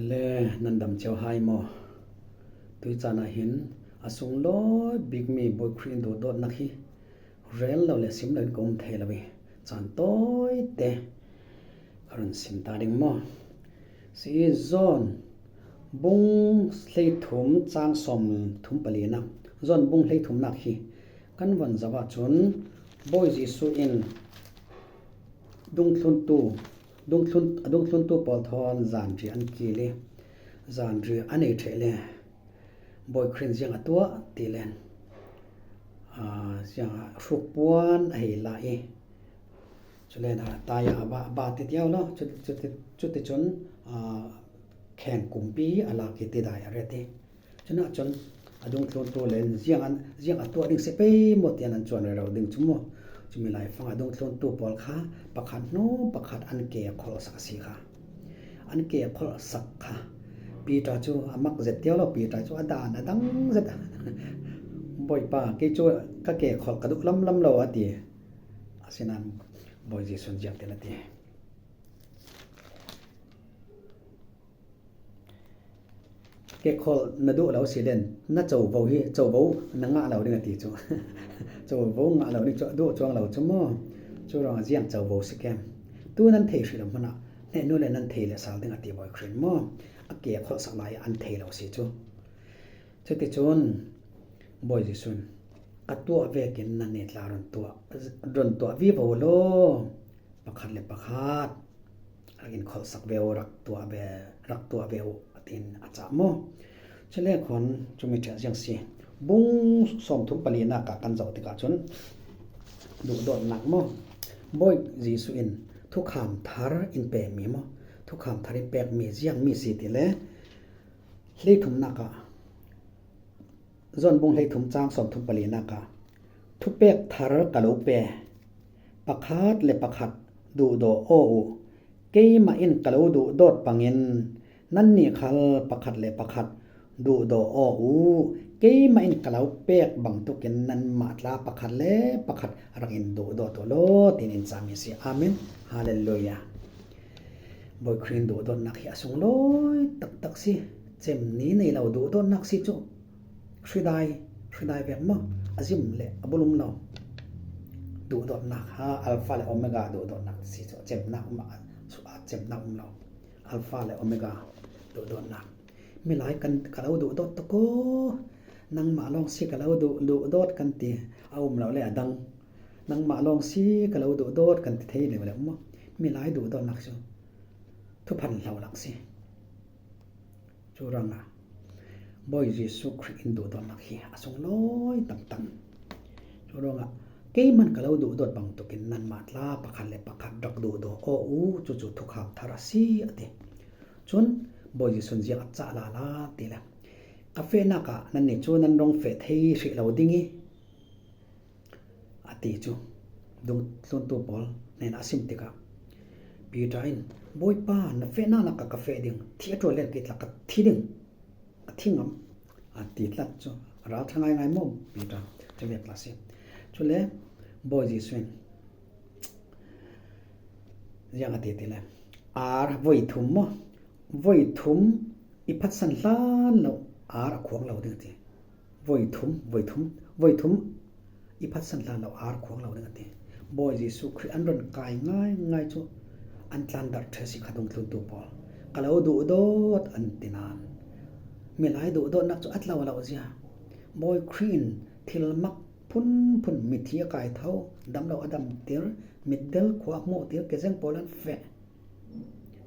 ແລະ ນັ້ນດຳຈຽວຫາຍມໍ. ຕຸຍຈານອາເຫັນ ອາສຸງລອຍບິກມີ ບອຍຄຣີນໂດດໂດດນັກຮີ ເຣນລາວແລະຊິມລາວກອມເທລາເວ ຈານຕ້ອຍແຕ ອາລຸນຊິມຕາດິງມໍ. ຊີຈອນບຸງເລທຸມ ຈາງສອມທຸມປະລີນາ ຈອນບຸງເລທຸມນັກຮີ ກັນວັນຈະວະຈຸນ ບອຍຈີຊູອິນ ດຸງຄລຸນຕູ ດຸງຄລຸນ ດຸງຄລຸນຕູປອລທອນ ຈານຈີອັນກີເລ ຈານຈີອັນເອເທເລ ບອຍຄຣີນຈຽງອາຕົວະ ຕີແລນ ອາ ຈຽງຊຸກປວນອາເຮລາເອ ຈຸເລນອາຕາຍາອາບາ ບາຕິດຍາວເນາະ ຈຸ ຈຸ ຈຸຕິຈຸນ ອາ ແຂ່ງກຸມປີອາລາກິຕິດາຍອາເຣຕິ ຈະນະຈົນອະດຸງໂຕນໂຕເລນ ຈຽງອັນ ຈຽງອະຕົວະດິງເສເປໂມຕຽນອັນຈວນເຣລາວດຶງຈຸໂມ ຈຸມີຫຼາຍຟັງອະດຸງໂຕນໂຕປອລຄາ ປະຂັດໂນ ປະຂັດອັນເກຂົລສັກສີຄາ ອັນເກຂົລສັກຄາ ປີຕາຈູອະມັກເຈັດຕຽວລາວ ປີຕາຈູອະດານອະດັງເຈັດ ບອຍປາເກຈູກະເກຂົລກະດຸລຳລຳລາວອະຕິ ອາເຊນານ ບອຍຈີຊຸນຈຽງເຕນອະຕິ. ເກຄໍນະດຸລາວຊິເລນ ນະເຈົ້າເວົ້າຮີ ເຈົ້າເວົ້ານະງະລາວເດີອະຕິ ເຈົ້າ ເຈົ້າເວົ້າງະລາວເດີ ເຈົ້າດຸຈວງລາວ ເຈົ້າມໍ ເຈົ້າລອງຈຽງເຈົ້າເວົ້າຊິແກມ ຕູນັ້ນເທຊິລະມະນະ ແນໂນແລະນັ້ນເທແລະສາລດຶງອະຕິ ບອຍຄຣີນມໍ ອະເກຄໍນສະລາຍອັນເທລາວຊິຈຸ ເຈົ້າຕິຈຸນ ບອຍຈີຊຸນ ອະຕົວເວກິນນັນເນຕລາ ດົນຕົວ ດົນຕົວວິວາໂລ ປະຂັດແລະປະຂັດ ອາກິນຄໍນສັກເວວ ລັກຕົວເວ ລັກຕົວເວວ ອາຕິນອາຈາໂມ ເຊເລຄອນ ຈຸມິເທຍຽງຊີ ບຸງສອມທຸມປະລີນາກາກັນເຈົ້າຕິກາຊົນ ດຸໂດດນັກໂມ ບອຍຈີຊູອິນ ທຸກຂາມທາຣອິນເປມີໂມ ທຸກຂາມທາຣອິນເປມີຈຽງມີຊີຕິແລ ເລທຸມນາກາ ຈອນບຸງເລທຸມຈາງສອນທຸມປະລີນາກາ ທຸເປກທາຣກະໂລເປ ປະຂາດແລະປະຂັດ ດຸໂດໂອອູ ເກມາອິນກະໂລດຸໂດດປະງິນ ນັນນີຄາລ ປະຂັດແລະປະຂັດ ດຸໂດໂອອູ ເກມາອິນກະໂລເປກບັງຕຸກິນ ນັນມາຕລາ ປະຂັດແລະປະຂັດ ຣັກອິນດຸໂດໂຕໂລ ຕິນອິນສາມີຊີ ອາເມນ ຮາເລລູຍາ. ບອຍຄຣີນດຸໂດດນັກເຮອະ ອາສຸງລອຍຕັກຕັກຊີ ເຈັມນີໃນລາວດຸໂດດນັກຊີຈຸ ເສຍດາຍ ເສຍດາຍແບບມາ ອາຊິມແລະອາບຸລຸມລາວ ດຸໂດດນັກ ອາລຟາແລະໂອເມກາດຸໂດດນັກຊີຈຸ ເຈັມນັກມາ ເຈັມນັກມາລາວ ອາລຟາແລະໂອເມກາດຸໂດດນັກ ມີຫຼາຍກັນກະລາວດຸໂດດຕະໂກ ນັງມາລອງຊີກະລາວດຸ ດຸໂດດກັນຕິ ອາອຸມລາວແລະອາດັງ ນັງມາລອງຊີກະລາວດຸໂດດກັນຕິ ເທເລວແລະມາ ມີຫຼາຍດຸໂດດນັກຊິ ທຸພັນລາວລັກຊິ ຈູຣອງອາ ບອຍຈີຊູຄຣິດອິນດຸໂດດນັກເຮອະ ອາຊົງລອຍຕັງຕັງ ຈູຣອງອາ ເກມັນກະລາວດຸໂດດບັງຕຸກິນ ນັນມາຕລາ ປະຄັນແລະປະຄັນ ດຣັກດຸໂດ ໂອອູ ຈູຈູທຸກຂາມທາຣາຊີ ອາຕິ ຈົນ ບອຍຈີຊູນຈຽອາຈາລາລາ ຕິແລ ກາເຟນາກາ ນັນເນຈູ ນັນຣອງເຟເທຊິລາວດິງ ອາຕິຈູ ດຸງລຸນຕູປອລ ແນນອາຊິມຕິກາ ປີຕາອິນ ບອຍປາ ນະເຟນານະກາກາເຟດິງ ທີອາໂຕເລນກິດລະກະທີດິງ ອາທິງອຳ ອາຕິລັດຈູ ຣາທະງາຍງາຍມໍ ປີຕາ ຈະເວກລາຊິ ຈຸເລ ບອຍຈີຊູນ ຍັງອາຕິຕິແລ ອາ ວອຍທຸມມໍ ວອຍທຸມ ອີພັດສັນລານລາວ ອາ ອາຂວາງລາວດິງຕິ ວອຍທຸມ ວອຍທຸມ ວອຍທຸມ ອີພັດສັນລານລາວ ອາ ອາຂວາງລາວດິງຕິ ບອຍຈີຊູຄຣິດ ອັນຣອນກາຍງາຍງາຍຈູ ອັນຕານດັດເທຊິຄາດຸງລຸນຕູປອລ ກະລາວດຸໂດດ ອັນຕິນານ ມີຫຼາຍດຸໂດດນັກຈູ ອັດລາວລາວຈຽ ບອຍຄຣີນ ທິລມັກ ພຸນພຸນ ມິທີອາກາຍເທົາ ດຳລາວອາດຳຕິລ ມິດເດິລ ຂວາໂມຕິລ ເກເຊັງປອລອັນເຟ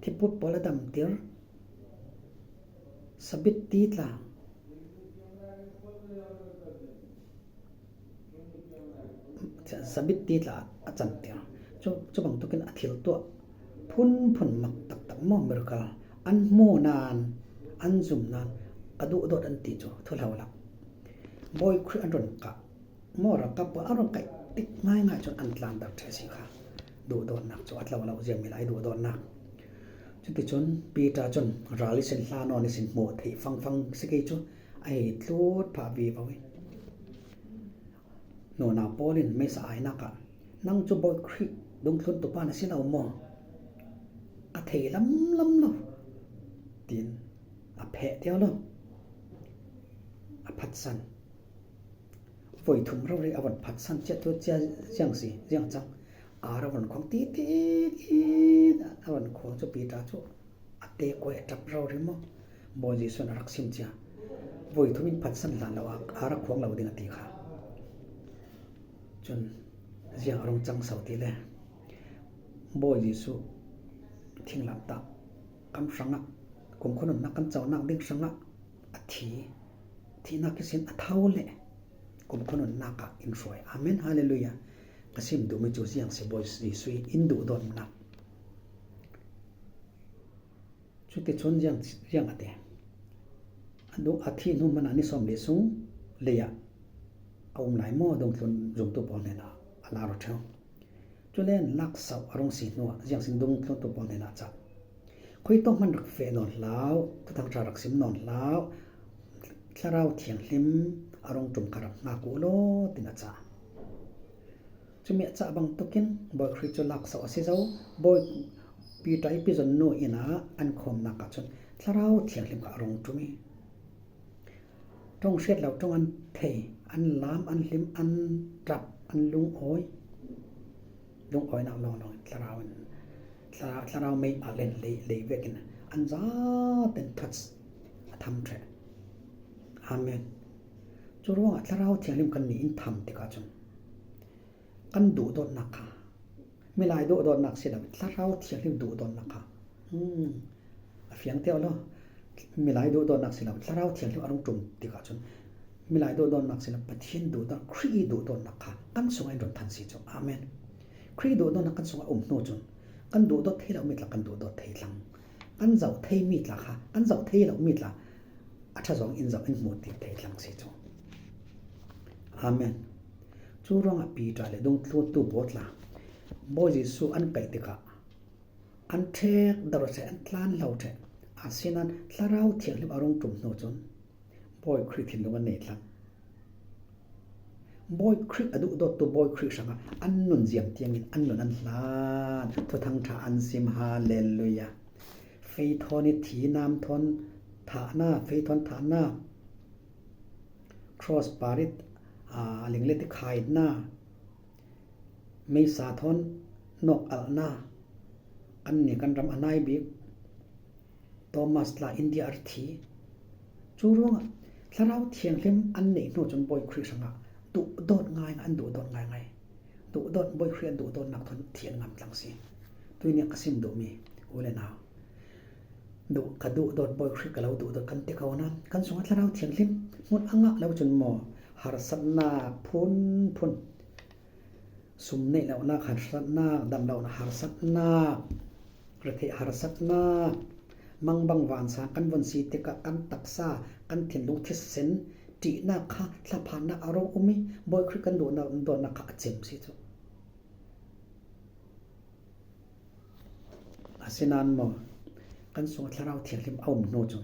ທິປຸດປອລອາດຳຕິລ ສະບິດຕີຕລາ ສະບິດຕີຕລາ ອາຈັນຕິລ ຈຸ ຈຸບັງຕຸກິນອາທິລຕົວ ພຸນພຸນມັກຕັກຕັກມໍມິຣກາລ ອັນໂມນານ ອັນຊຸມນານ ກະດຸໂດດອັນຕິຈູ ທຸລາວລາ ບອຍຄຣີນ ອັນຣອນກະ ມໍລະກັບອາຣອງໄກຕິກງ່າຍໆ ຈົນອັນຕະລານດັກເທຊິຄາ ດຸໂດດນັກ ຈອດລາວລາວຈຽມມີຫຼາຍດຸໂດດນັກ ຈຸຕິຊົນ ປີຕາຊົນ ຣາລິຊິນລານອນນິຊິນໂມເທຟັງຟັງຊິເກຈຸ ໄອໂຕດພາວີວາວິ ໂນນາໂປລິນ ເມສາອາຍນາກະ ນັງຈຸບອຍຄຣິ ດຸງທຶນຕຸປານະຊິລາວມໍ ອາເທລຳລຳລາວ ຕິນ ອາແພະຕຽວໂລ ອາພັດສັນ ໂວຍທຸມເຮົາເລີຍອາວັນພັດສັນເຈໂຕເຈຍ ຈຽງສີ ຈຽງຈັງ ອາລະວັນຂອງຕີຕີ ອາວັນຂອງຈຸປີຕາຈຸ ອາເຕກວຍອາຈັບເຮົາເລີຍມໍ ບໍ່ເຢຊູນອາລັກຊິມເຈຍ ໂວຍທຸມມິນພັດສັນລານລາວ ອາລັກຂອງລາວດິງອາຕີຂາ ຈົນ ຈຽງອາລົງຈັງເຊົາຕີແລ ບໍ່ເຢຊູ ທິງລາມຕາ ກຳສັງອະ ກຸມຂະໜູນນາກ ກັນເຈົ້ານາກ ດິງສັງອະ ອາທີ ທີນາກກິສິນ ອາເທົາແລະ ກຸມຂະໜູນນາກ ອາອິນຊ່ວຍ ອາເມນ ຮາເລລູຢາ ກະຊິມດູມີຈູສຽງເສ ບໍ່ເຢຊູ ອິນດູດອນນາກ ຊຸຕິຊົນ ຢາງ ຢາງອາເຕ ອະນຸ ອາທິ ນຸມະນາ ນິສອມ ເລຊຸງ ເລຍະ ອາອຸມຫຼາຍມໍ ດົງໂຕນ ຈົງຕູປອນເນນາ ອາລາໂຣເທວ ຈຸແລນ ລາກເສົາ ອາລົງສີນົວ ຢາງສິນ ດົງໂຕນ ຕູປອນເນນາ ຈາ ຄຸຍຕ້ອງມັນ ຣັກເຟ ນອນລາວ ທຸທັງຈາ ຣັກສິມ ນອນລາວ ທະລາວ ທຽງລິມ ອາລົງ ຈຸມຄາຣັບ ງາກູໂລ ຕິນອາຈາ ຈຸເມຈະບັງຕຸກິນ ບອຍຄຣິດ ຈຸລາກເສົາອາເຊເຈົ້າ ບອຍປີໄຕ ປິຈົນໂນ ອີນາ ອັນຄອມນາກາຊົນ ທະລາວທຽງລິມ ກະອາລົງຈຸມີ ຕົງເຊດລາວ ຕົງອັນເທ ອັນລາມ ອັນລິມ ອັນຕຣັບ ອັນລຸງອອຍ ລຸງອອຍນາວນອງ ທະລາວ ທະລາວ ເມອາເລັນ ເລ ເລເວກິນ ອັນຈາເຕັນທັດ ອະທຳເທ ອາເມນ ຈຸຣວງ ທະລາວທຽງລິມ ກັນນີ ອິນທຳ ຕິກາຊົນ ກັນດຸໂດດນັກຄະ ມີຫຼາຍດຸໂດດນັກສິລະ ທະລາວທຽງລິມດຸໂດດນັກຄະ ອືມ ອາຟຽງເຕວເນາະ ມີຫຼາຍດຸໂດດນັກສິລະ ທະລາວທຽງລິມອາລົງຈຸມຕິກາຊົນ ມີຫຼາຍດຸໂດອດນັກສິລະ ປະທຽນດຸໂດດ ຄຣິດຸໂດດນັກຄະ ກັນສົງໄອດົນທັນສີຈົງ ອາເມນ ຄຣິດຸໂດດນັກ ກັນສົງອາອຸມໂນຈົງ ກັນດຸໂດດເທລາວມິດລະ ກັນດຸໂດດເທລັງ ກັນເຈົ້າເທມິດລະຄະ ກັນເຈົ້າເທລາວມິດລະ ອາທະສອງ ອິນເຈົ້າ ອິນໂມຕິເທລັງສີຈົງ ອາເມນ. ຈູຣອງອະປີຕາເລ ດຸງທູນຕູໂບດລາ ໂບເຢຊູ ອັນໄກຕິກະ ອັນເທກດາໂຣເຊ ອັນຕານເລົ່າເທ ອາເຊນານ ທະລາວທຽງລິມອາລົງຈຸມໂນຈົນ ໂບຍຄຣິດທິນລຸງອັນເນດລັງ ໂບຍຄຣິດອະດຸໂດດຕຸ ໂບຍຄຣິດສັງອະ ອັນນຸນຢຽມຕຽງມິນ ອັນນຸນອັນລານ ໂທທັງທາອັນຊິມ ຮາເລລູຢາ ເຟຍທໍນິຖີນາມທອນທານາ ເຟຍທອນທານາ ຄຣອສປາຣິດ ອາ ເລັງເລຕິຄາຍນາ ເມສາທອນ ນອກອັລນາ ອັນເນກັນຣຳ ອານາຍບິກ ໂຕມັສລາ ອິນເດຍອາຣທີ ຈູຣວງ ທະລາວທຽງລິມ ອັນເນໂນຈົນໂບຍຄຣິສະງະ ດຸໂດດງ່າຍ ອັນດຸໂດດງ່າຍໆ ດຸໂດດໂບຍຄຣິ ອາ ດຸໂດດນັກທອນທຽນງາມຕັງຊີ ຕຸຍເນຍກະຊິມດຸມີ ອູເລນາ ດຸ ກະດຸໂດດ ໂບຍຄຣິກະລາວດຸໂດດ ກັນຕິກາວນາ ກັນສົງອາ ທະລາວທຽງລິມ ມຸດອາງະລາວຈົນມໍ ຫາຣະສັດນາ ພຸນ ພຸນ ສຸມເນລາວນາ ຫາຣະສັດນາ ດຳລາວນາ ຫາຣະສັດນາ ກະເທ ຫາຣະສັດນາ ມັງບັງວານສາ ກັນວົນສີຕິກະ ກັນຕັກສາ ກັນທິນລຸງທິດເຊັນ ຕິນາຄາ ທະພານາ ອາໂຣອຸມິ ໂບຍຄຣິກະດຸນາ ໂດນນາຄາ ອາເຈັມສີຈຸ ອາເຊນານມໍ ກັນສົງອາ ທະລາວທຽງລິມ ອາອຸມໂນຈຸນ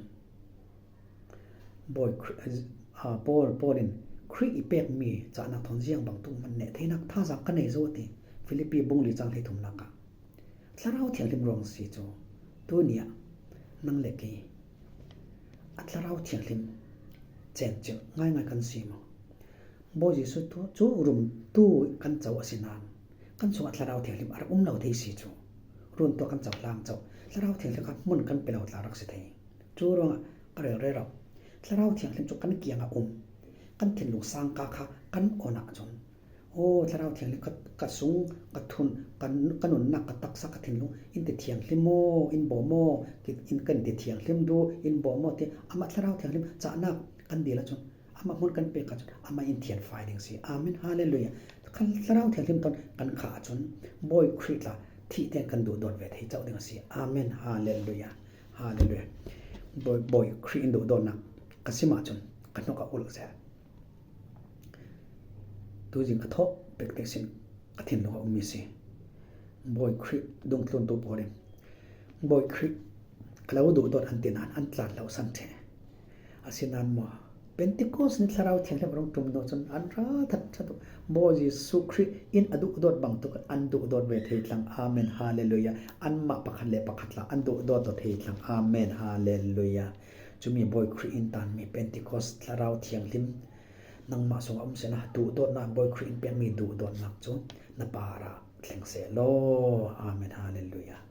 ໂບຍ ອາ ໂປ ໂປລິນ ຄຣິອີແປກມີ ຈານາກທອນຈຽງບັງຕຸງມັນແນະ ເທນັກທາຈາກກະເນໂຈຕິ ຟີລິບປີ ບຸງລີຈາງເທທຸມນາກະ ທະລາວທຽງລິມຣອງສີໂຈ ຕູເນຍ ນັງເລກີ ອາ ທະລາວທຽງລິມ ແຈນເຈີ ງ່າຍໆກັນສີມໍ ໂບເຢຊູ ຈູລຸມຕູກັນເຈົ້າອາເຊນານ ກັນສົງອາ ທະລາວທຽງລິມ ອາຣັກອຸມລາວເທສີໂຈ ລຸນຕົວກັນເຈົ້າລາງເຈົ້າ ທະລາວທຽງລິມ ກັບມຸນກັນໄປລາວຕາລັກສິເທ ຈູຣວງອາ ກະເຣເຣລາວ ທະລາວທຽງລິມ ຈຸກັນກຽງອາອຸມ ກັນທິນລຸງສາງກາຄາ ກັນອໍນາຈົນ ໂອ ທະລາວທຽງລິມ ກະ ກະສຸງ ກະທຸນ ກະ ກະໜູນນາກ ກະຕັກສາ ກະທິນລຸງ ອິນຕິທຽງລິມໂມ ອິນບໍ່ມໍ ກິນ ອິນກັນຕິທຽງລິມດູ ອິນບໍ່ມໍຕິ ອາມາທະລາວທຽງລິມ ຈານາກ ກັນດີລະຈົນ ອາມາມຸນກັນເປກາ ອາມາອິນທຽນຟາຍດິງສີ ອາເມນ ຮາເລລູຢາ ທະລາວທຽງລິມຕອນ ກັນຂາຈົນ ໂບຍຄຣິລາ ທິແຕນກັນດູດອນເວດໃຫ້ເຈົ້າດິງສີ ອາເມນ ຮາເລລູຢາ ຮາເລລູຢາ ໂບຍ ໂບຍຄຣິອິນດູດອນນາ ກະຊິມາຈົນ ກະນົກກະອຸລະແຊ ຕູຈິງກະທໍ ເປັກເຕັກຊິນ ກະທິນລຸງອາອຸມມີຊີ ໂບຍຄຣິ ດຸງໂຕນຕູໂປເລັນ ໂບຍຄຣິ ກະລາວດຸໂດດອັນຕິນານ ອັນຕລາດລາວສັນເທ ອາເຊນານມໍ ໂປ Pentecost ni Thlarau Thianghlim a rung tum no chun an ra that that bo Jesu Khrist in a duhdawt bang tuk an duhdawt ve thei thlang. Amen. Hallelujah. An ma pakhat le pakhat la an duhdawt to thei thlang. Amen. Hallelujah. Chumi Bawi Khrist in tan mi Pentecost Thlarau Thianghlim nangma sunga um sena duhdawtna Bawi Khrist in piak mi duhdawtna chu na para thleng se lo. Amen. Hallelujah.